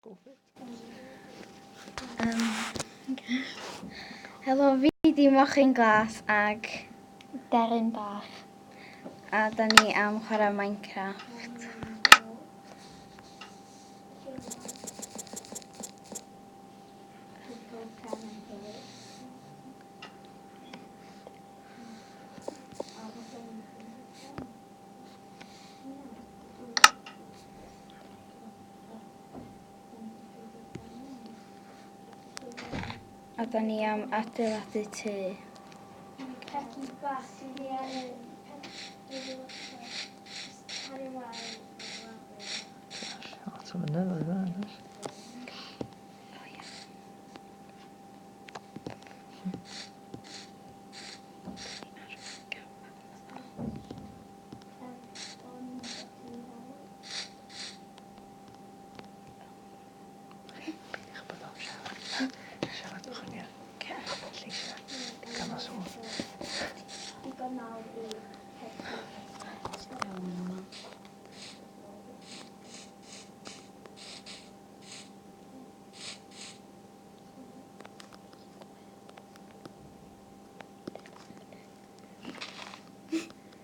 Go for it. Okay. Helo, fi di Mochyn Glas ag Deryn Bach. A da ni am chwarae Minecraft. A da ni am adeiladu tŷ. Pecyn bach sydd wedi angen cario mlaen. Lot o fynyddoedd yna, oes? O ia. Peidiwch bod o'n siarad. Siaradwch yn iawn. Lleisiau. Digon o sŵn. Digon mawr i Iawn yma.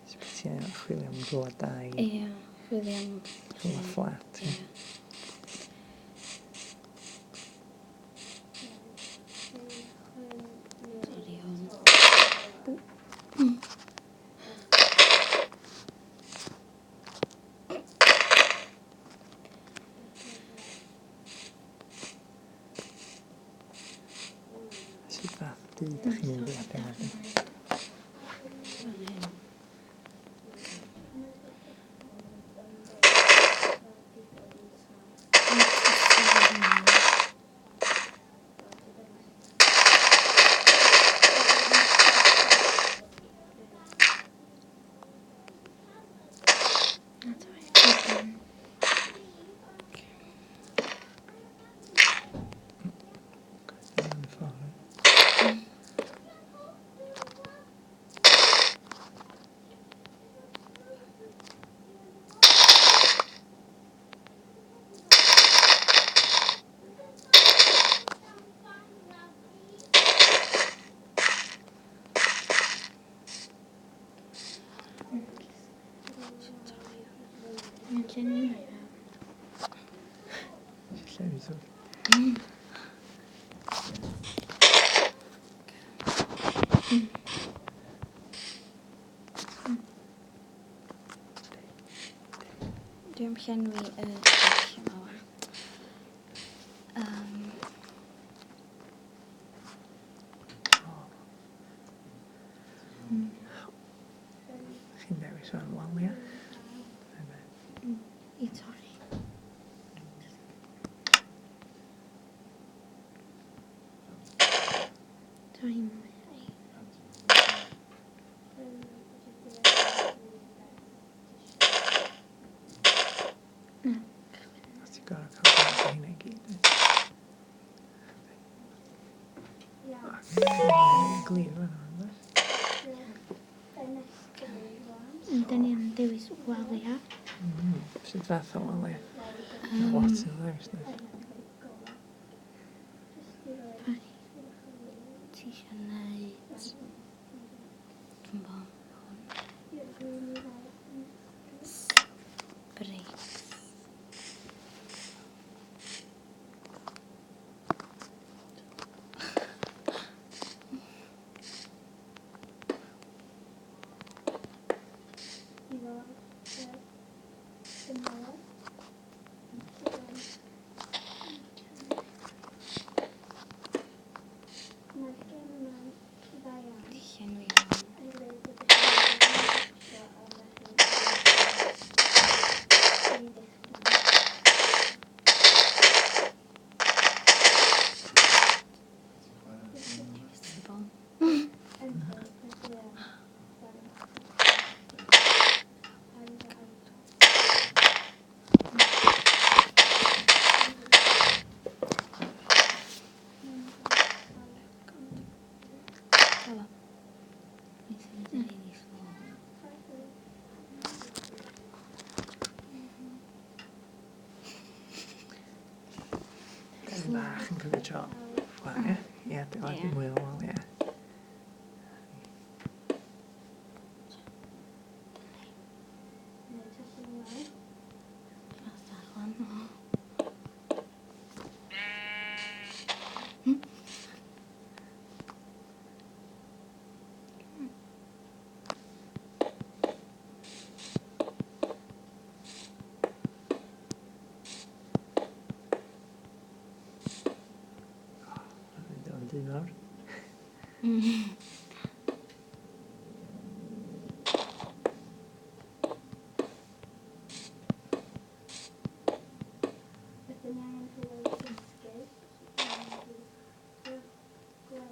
So beth ti'n chwilio am rhywle da i... Ie, chwilio am... Rhywle fflat, ie. Sorry, hwn. Sut fath o dŷ ydych chi'n mynd i adeiladu? Fan hyn. Na, sorry. Yn ffordd. Mae'n llenwi hwnna i fewn. Llenwi twll. Dwi'n llenwi y twll yma wan. Chi'n dewis o'n waliau. I torri. Torri mwy. Na. A ti'n gorau cael gweld hynna i gyd. Ac glir fan hwn, does? Da ni am dewis waliau. Sut fath o waliau? Lot o ddewis, does? Ti eisiau neud... Dwi'n bo, hwn. Bricks. Tipyn bach yn cymryd tro. Wel, ie. Ie, adeiladu mwy o waliau. Mae'n dyn mawr.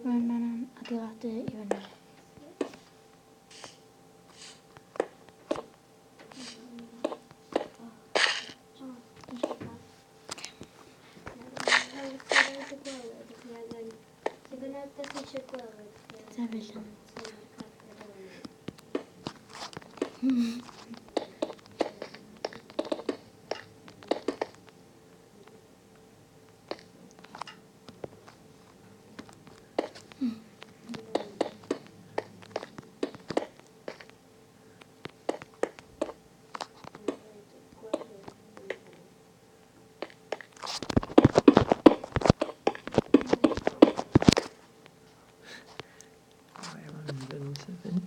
Rwan maen nhw'n adeiladu i fyny. Sefyll yn. Mae o'n mynd yn sydyn.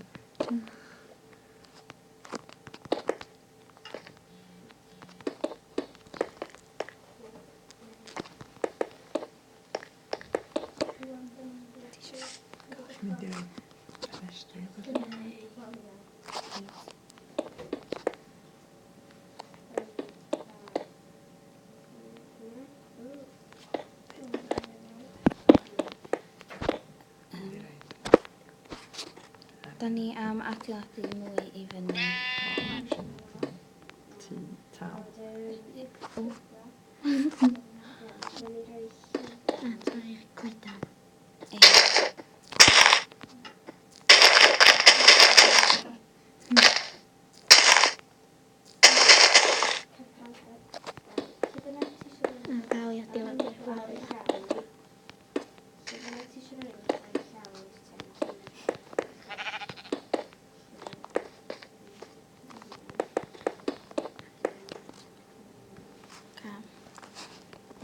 Chi'n mynd i roi ffenestri o beth? Mynd i roi Da ni am adeiladu mwy i fyny. tŷ tal. A torri'r coedan. Ie. A dal i adeiladu'r waliau. Ocê.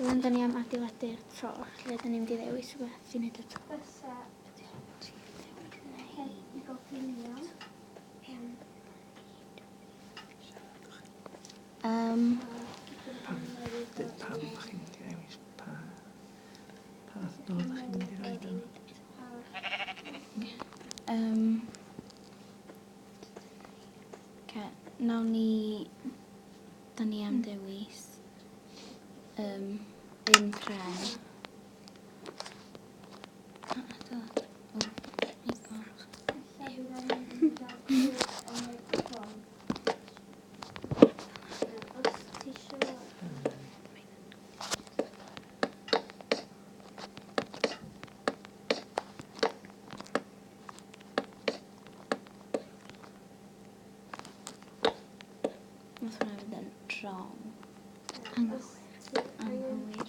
Rwan da ni am adeiladu'r to, lle da ni'n mynd i ddewis rhywbeth i wneud y to. Pam, dweud pam ydych chi'n mynd i ddewis pa, pa fath o do ydych chi'n mynd i roi yn. Oce, nawn ni... Da ni am dewis un pren. A adeiladu... O, my God. Nath hwnna fynd yn wrong. Anghywir. Anghywir.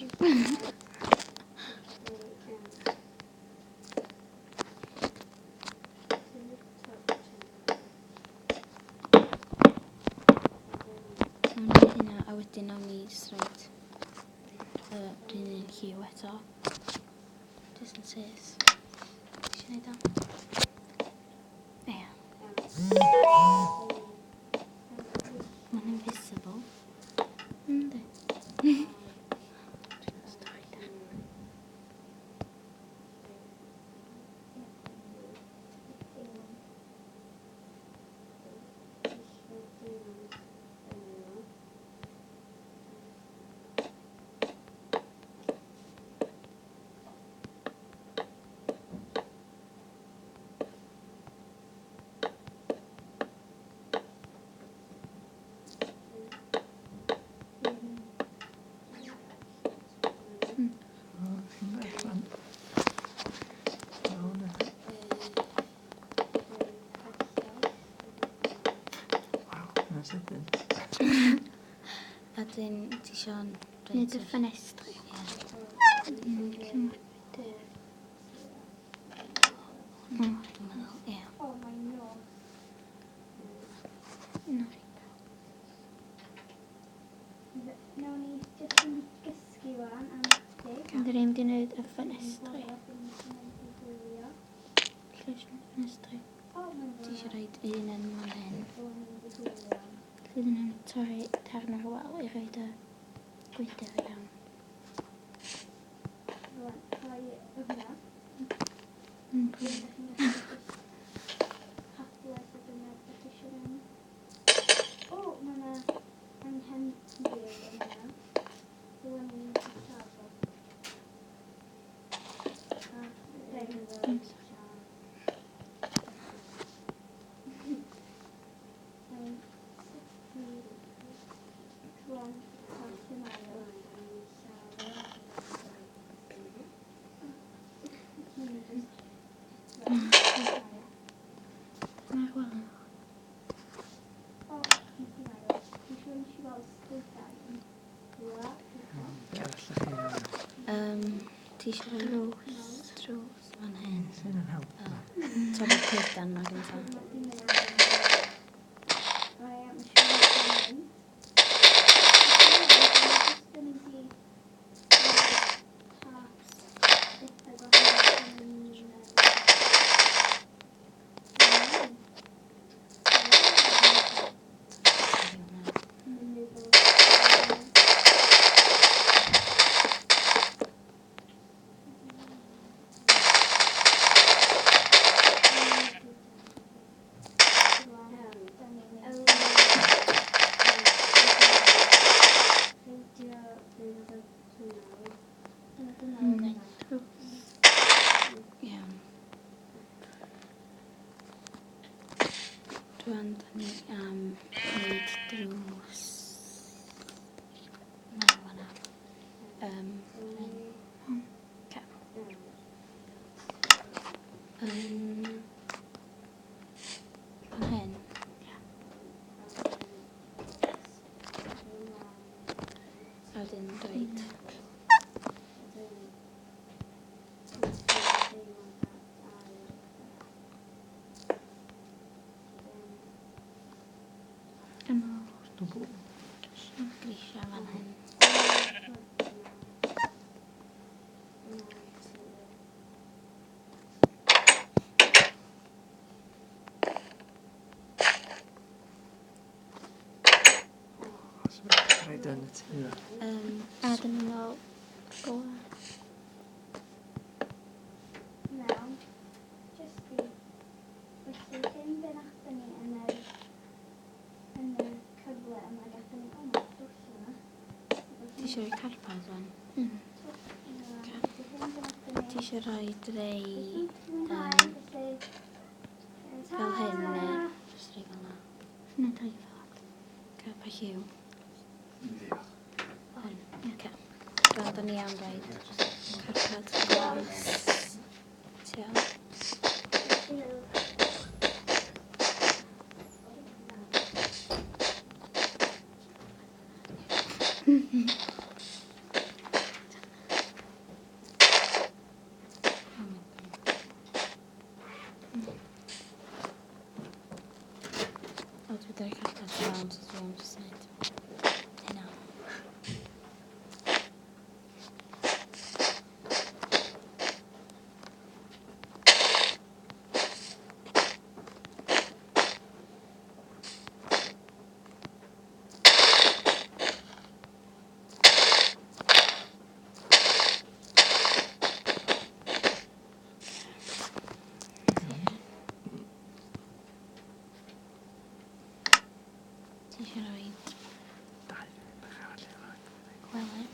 Nawn ni hynna a wedyn nawn ni jyst roid yr un un lliw eto. Just yn syth. Ti isio neud o? Ie. Mae'n invisible. Yndi. Dwi'n stori da. O, chi'n bell fan. O, na. Waw, mae'n sydyn. A dyn ti isio Wneud y ffenestri. Ie. Dyn ni'n mynd i wneud y ffenestri. Lle eisiau gwneud ffenestri? Ti eisiau rhaid un yn fan hyn. Lle dyn ni'n torri darn o'r wal i roed y gwydr i fewn. O, mae yna anghenfil yn yna. Dylen ni'n trafod. Mae'r wal yna. Be arall ydych chi'n meddwl? Ti eisiau rhoi drws, drws fan hyn. Sy'n yn help. Torri'r coeden yma gyntaf. Iawn. Rwan, da ni am wneud drws. Na, fan'na. Fan hyn. Oce. Fan hyn. A wedyn dweud. Grisia fan hyn. Os mae'n rhaid yn y tŷ. A dyn nhw'n ôl glas. Mewn. Jyst i... Felly, hyn be nathon ni yn yr, yn y cyfle yma gathon ni... O, mae dwll yma. Ti eisiau rhoi carpad fan? Ti eisiau rhoi rei fel hyn neu jyst rhoi fel na? Neu rhoi fel na. Oce, pa lliw? Hwn, oce. Rwan, da ni am roi carpad glas. Ti iawn? Oh my God. O, dwi wedi rhoi carpad brown, so dwi am jyst wneud hynna. Ti eisiau rhoi Dau bach arall i roi. gwely?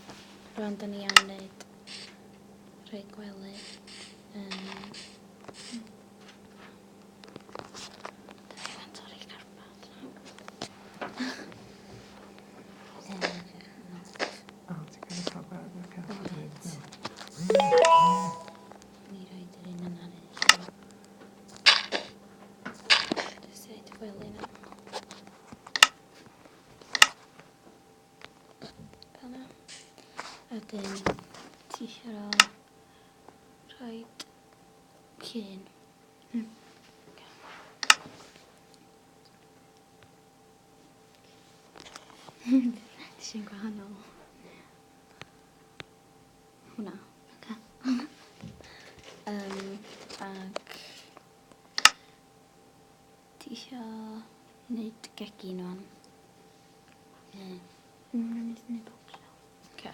Rwan, da ni am wneud rhoi gwely. Da ni angen torri carpad na. O, ti'n cael cael gweld o'r O, carpad. reit. Ni roed yr un yna ar un llaw. Jyst i roed y gwely yna. Fel yna. A wedyn ti eisiau rhoi llun. Ti eisiau'n gwahanol. Hwnna. gegin o'n. Ie. Nawn ni wneud bookshelf. Oce.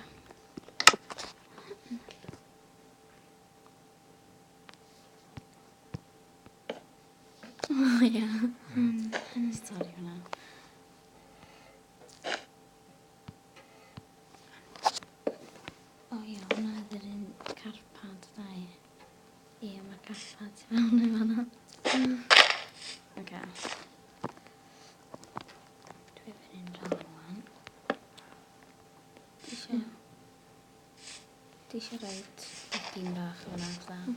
O ia. Sori hwnna. O ia, hwnna oedd yr un carpad da i. Ie, mae carpad tu fewn i fan'na. Oce. Dwi efo'r un rhan rwan. Ti isio... Ti isio roid egin bach o fan'na, fatha?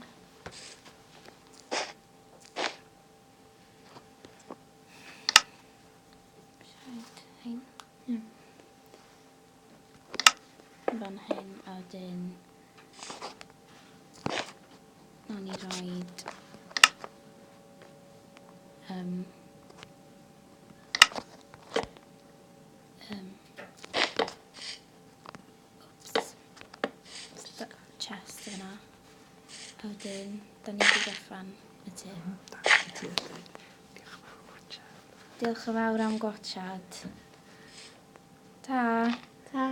Isio roid hein? Ie. Fan hyn, a wedyn nawn ni roid oops, chest fyna. A wedyn, da ni wedi gorffan y tŷ. Da, y tŷ ydy. Diolch yn fawr am watsiad. Diolch yn fawr am gwatsiad. Ta! Ta.